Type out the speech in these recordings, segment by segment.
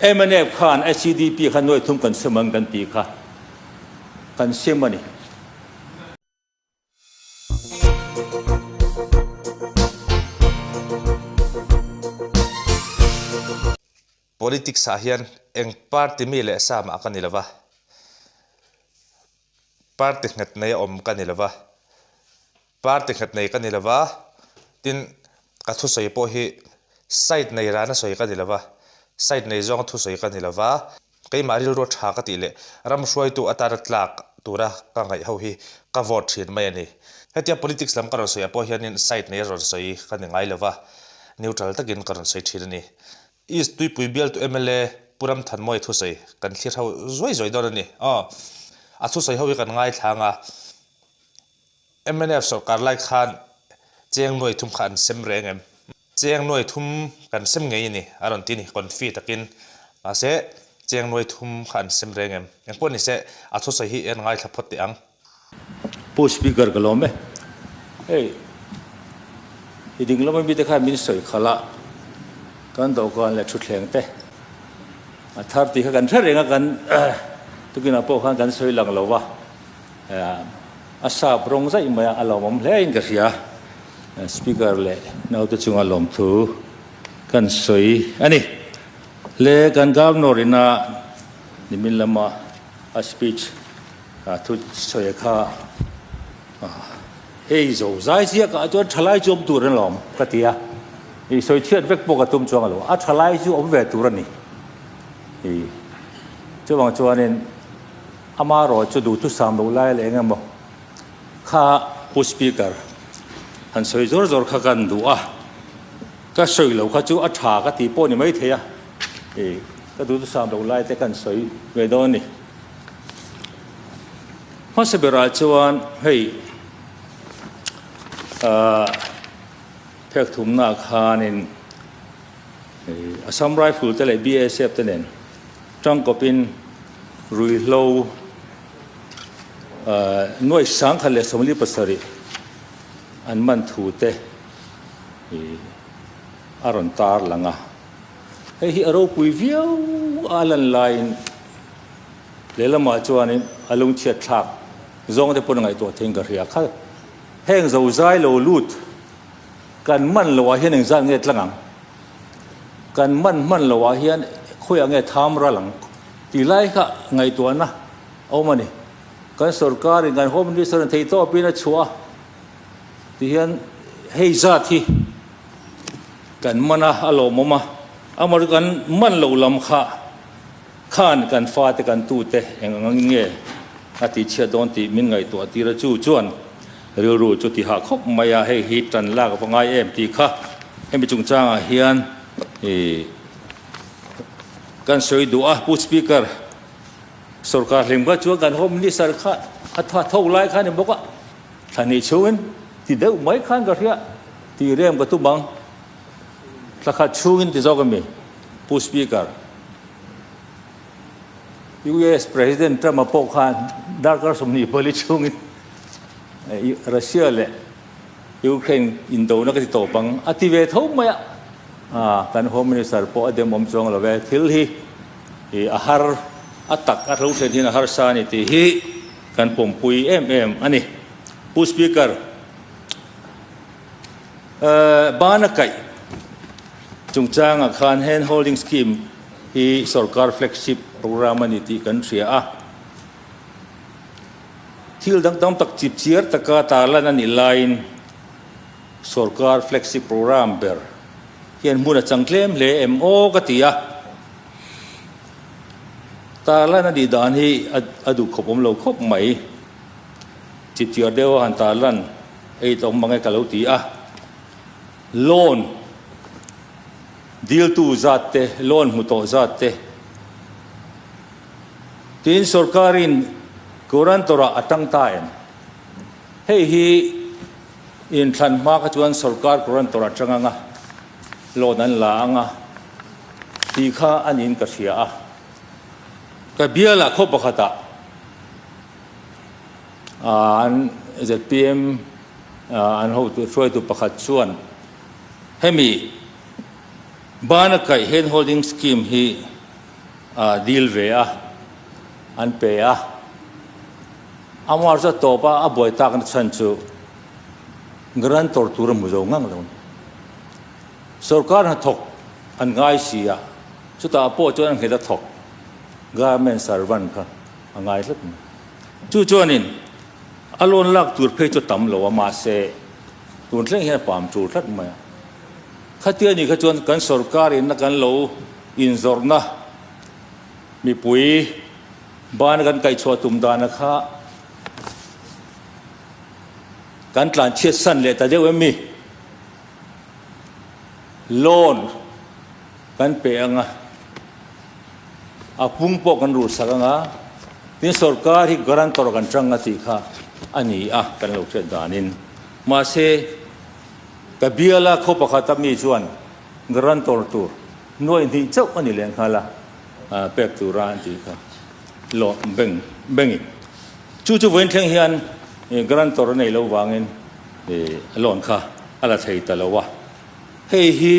Mnf khan SEDP kha nuai thum kan sem ang kan tih kha kan sem a ni. Politics ah hian eng party mi leh sa mah ka ni lova, party nghet nei a awm ka ni lova, party nghet nei ka ni lova, tin ka thusawi pawh hi side nei rana sawi ka ni lova, side nei zawnga thusawi ka ni lova. Keimah rilru tha ka tih leh ram hruaitu atana tlak tura ka ngaih ho hi ka vote thin mai a ni. Hetia politics lam ka rawn sawi ah pawh hianin side nei a rawn sawi ka ni ngai lova, neutral takin ka rawn sawi thin a ni. East Tuipui bialtu mla Pu Ramthanmawia thusawi kan thlir ho zuai zuai dawn a ni. Aw, a thusawi ho hi kan ngaithla ang a. Mnf sawrkar lai khan cheng nuai thum kha an sem reng em? Cheng nuai thum kan sem ngei a ni, a rawn ti a ni, confi takin. Mahse, cheng nuai thum kha an sem reng em? Engpawh ni se, a thusawi hi en ngaithla phawt teh ang. Pu Speaker ka lawm e. Hei, i ding lama mite khan min sawi khalh a, kan dawhkan leh thutthleng te a thar tih kha kan hre reng a, kan tukinah pawh khan kan sawi lang lo va. A sap rawng zaih mai a, a lawmawm hle in ka hria. Speaker leh naute chunga lawmthu kan sawi a ni. Le kan Governor ina nimin lama a speech thu sawi kha hei zo zai chiah kah chuan thalai chu awm tur a lawm ka ti a. I sawi chhiat vek pawh ka tum chuang a lo. A thalai chu awm ve tur a ni. Chuvang chuanin. Ama erawh chu duhthusam loh lai leh eng emaw kha Pu Speaker han sawi zawr zawr kha kan duh a, ka sawi lo kha chu a tha ka tih pawh ni mai thei a, ih ka duhthusam loh lai te kan sawi ve dawn a ni. Hmasa berah chuan hei ah phek thumnaah khanin Assam Rifle te leh BSF te nen Tangkawpin ruihhlo nuai 1047 an man thu te a rawn tar lang a. Hei hi a ropui viau a lan laiin lehlamah chuanin a lungchhiat thlak zawng te pawn a ngaihtuah theiin ka hria. Kha heng zozai lo lut kan man loah hian engzat nge tlang ang? Kan man hman lo ah hian khawiah nge tham ral ang tih lai kha ngaihtuahna a awm a ni. Kan sorkar in kan Home Minister in theihtawp in a chhuah a ti hian hei zat hi kan man a, a lawmawm a, amaherawhchu kan man loh lam kha khan kan fate kan tute eng ang angin nge a tihchhiat dawn tih min ngaihtuah tir a, chu chuan Rilru chu ti hah khawp mai a, hei hi tan lak va ngai em tih kha hemi chungchangah hian ih kan sawi duh a, Pu Speaker, sorkar hlim kha chuan kan Home Minister kha a tha tho lai kha a ni bawk a, thla hnih chhungin ti deuh mai khan ka hria tih rem ka tum ang, thla khat chhungin ti zawk a mi Pu Speaker. US President Trump-a pawh khan darkar 24 chhungin Russia leh Ukraine indona ka ti tawp ang a ti ve tho mai a, kan Home Minister pawh a dem awm chuang lo ve, thil hi a har a tak a hlo thlen hian a harsa a ni tih hi kan pawmpui em em a ni. Pu Speaker, bana kaih chungchangah khan hand holding scheme hi sorkar flagship program a ni tih kan hria a. Thil dang tam tak chip chiar taka tarlan a nih laiin sorkar flagship program ber hian hmun a chang tlem hle em aw ka ti a. Tarlan a nih dan hi a duh khawp awm lo khawp mai. Chip chiar deuha han tarlan ei tawng mang e ka lo ti a. Loan diltu zat te, loan hmu tawh zat te, Tin, sorkarin guarantor-ah a tang ta em? Hei hi inthlan hma kha chuan sorkar guarantor a tang ang a, loan an la ang a tih kha a niin ka hria a. Ka bialah khaw pakhatah an zpm an hotu hruaitu pakhat chuan hemi bana kaih hand holding scheme hi. A dil ve a, an pe a. Amar chu a tawp a, a buai takna chhan chu guarantor tur a hmu zo ngang lo a ni. Sorkar hnathawk an ngai si a, chutah pawh chuan a nghet a thawk garment servant kha a ngai tlat mai. Chu chuanin a loan lak tur phei chu a tam lo a, mahse tun thleng hian a pam tul tlat mai a. Khatia ni kha chuan kan sorkar in a kan lo inzawrhna mipui bana kan kaihchhuah tum dana kha kan tlanchhiat san leh ta deuh em mi? Loan kan pe anga, a pung pawh kan rulsak anga, tin sorkar hi guarantor kan tang a tih kha a ni a kan lo hriat danin. Mahse, Ka biala khaw pakhata mi chuan guarantor tur nuai hnih chauh a ni leh nghal a, pek tura an tih kha lawh beng bengin. Chu chu vawiin thleng hian guarantor a nei lo vangin loan kha a la thei ta lo a. Hei hi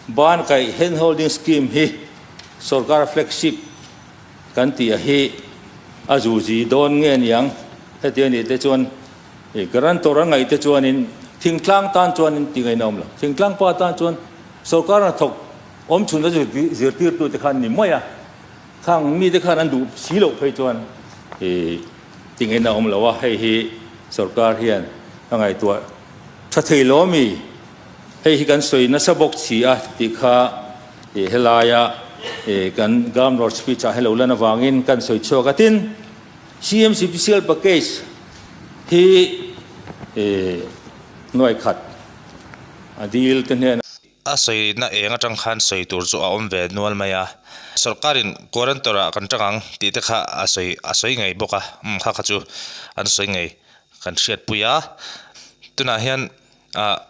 ban kaih hand holding scheme hi sorkar flagship kan tih a hi a zuzi dawn nge niang heti a nih te chuan Guarantor a ngaih te chuanin thingtlang tan chuanin ti ngaihna awm lo. Thingtlang pa tan chuan sorkar hnathawk awm chhun a zirtirtu te khan ni mai a, khang mite khan an duh si loh phei chuan ti ngaihna awm lo a, hei hi sorkar hian a ngaihtuah tha thei lo ami? Hei hi kan sawi nasa bawk si a tih kha helaia kan Governor speech ah helo lan avangin kan sawi chhuak a. Tin, CM Special Package hi nuai khat a dil te hnenah. A sawina eng atang khan sawi tur chu a awm ve nual mai a, sorkarin guarantor ah kan tang ang tih te kha a sawi a sawi ngei bawk a, umm kha kha chu an sawi ngei kan hriatpui a, tunah hian ah.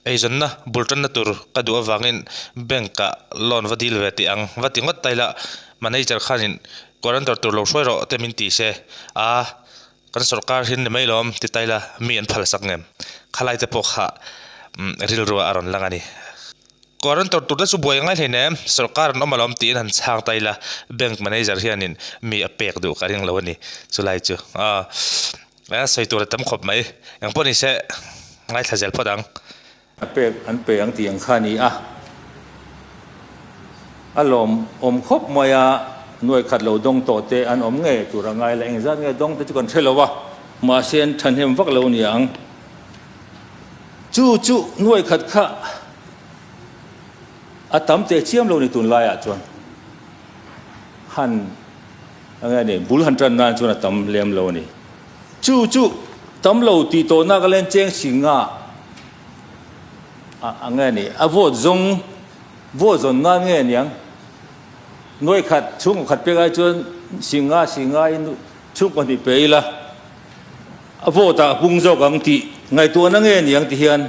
Eizawnna bul tanna tur ka duh avangin bank ah loan va deal ve tih ang va ti ngawt ta ila manager khanin guarantor tur lo hruai rawh te min ti se a kan sorkar hi ni mai lawm ti ta ila mi an phal sak ngem khalai te pawh kha rilru ah a rawn lang a ni. Guarantor tur te chu buai ngai hleinem sorkar an awm alawm tiin han chhang ta ila bank manager hianin mi a pek duh ka ring lo a ni chulai chu aw. A sawi tur a tam khawp mai. Eng pawh ni se ngaithla zel phawt ang. A pek an pe ang tih ang kha a ni a. A lawm awm khawp mai a, nuai khat lo dawng tawh te an awm nge tur a ngai la, engzat nge dawng te chu kan hre lo a, mahse an thahnem vak lo ni ang. Chu chu nuai khat kha a tam teh chiam lo ni tunlaiah chuan han. A nge ni, bul han tan nan chuan a tam lem lo a ni. Chu chu tam lo tih tawhna ka len cheng si nga a nge ni, a vote zawng vote zawn nan nge niang nuai khat chhungkaw khat pek ai chuan si nga si nga in chhungkaw hnih pe ila a vote ah a pung zawk ang tih ngaihtuahna nge niang ti hian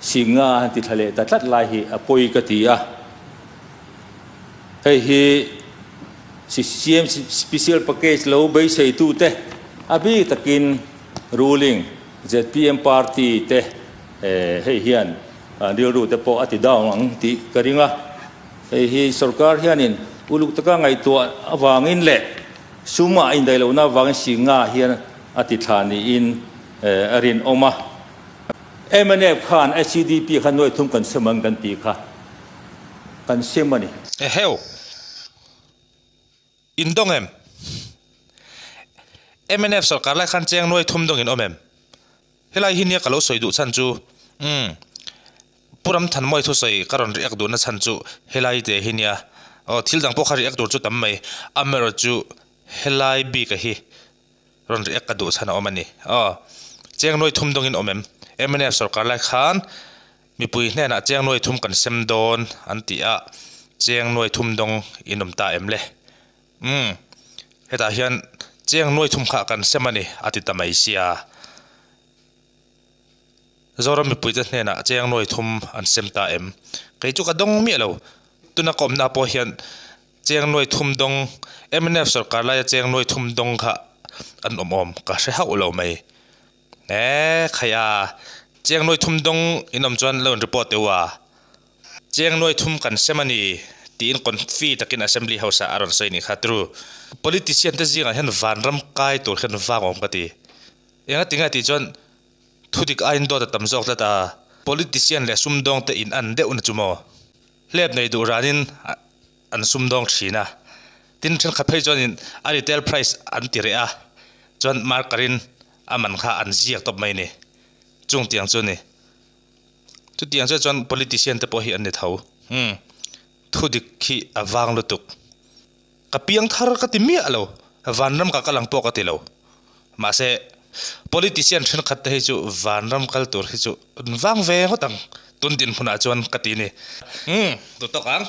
si nga han ti thla leh ta tlat lai hi a pawi ka ti a. Hei hi CM Special Package lo beiseitute a bik takin ruling zpm party te hei hian rilru te pawh a ti down ang tih ka ring a. Hei hi sorkar hianin uluk taka ngaihtuah avangin leh suma a indaih lohna avangin Singha hian a ti thla niin a rinawm a. Mnf khan SEDP kha nuai thum kan sem ang kan tih kha. Kan sem a ni. Eheu! In dawng em? Mnf sorkar lai khan cheng nuai thum dawng in awm em? Helai hi nia ka lo sawi duh chhan chu umm Pu Ramthanmawi thusawi ka rawn react duhna chhan chu helai te hi nia aw thil dang pawh kha react tur chu tam mai amaherawh chu helai bik a hi rawn react ka duh chhan a awm a ni aw cheng nuai thum dawng in awm em? Mnf sorkar lai khan Mipui hnenah cheng nuai thum kan sem dawn an ti a, cheng nuai thum dawng in awm ta em le? Umm, hetah hian cheng nuai thum kha kan sem a ni a ti ta mai sia. Zoram mipuite hnenah cheng nuai thum an sem ta em? Kei chu ka dawng miah lo. Tuna ka awmna pawh hian cheng nuai thum dawng, mnf sorkar laia cheng nuai thum dawng kha an awm awm ka hre hauh lo mai. Eee khai a, Chiang nuai thum dawng in awm chuan lo in report teh u a. Chiang nuai thum kan sem a ni Tiin confi takin Assembly House ah a rawn sawi nih kha tru. Politician te zingah hian vanram kai tur hian vang awm ka ti. Enga tinge tih chuan thudik aiin dawt a tam zawk tlat a, politician leh sumdawng te in an deuh na chu maw? Hlep nei duh ranin an sumdawng thin a, tin thenkhat phei chuanin a retail price an ti reh a, chuan marker in a man kha an ziak tawp mai ni. Chung tiang chu ni. Chutiang chiah chuan politician te pawh hi an ni tho. Umm thudik hi a vang lutuk. Ka piang thar ka ti miah lo, vanram ka kal ang pawh ka ti lo. Mahse politician thenkhat te hi chu vanram kal tur hi chu an vang ve ngawt ang tun dinhmunah chuan ka ti ni. Umm duh tawk ang.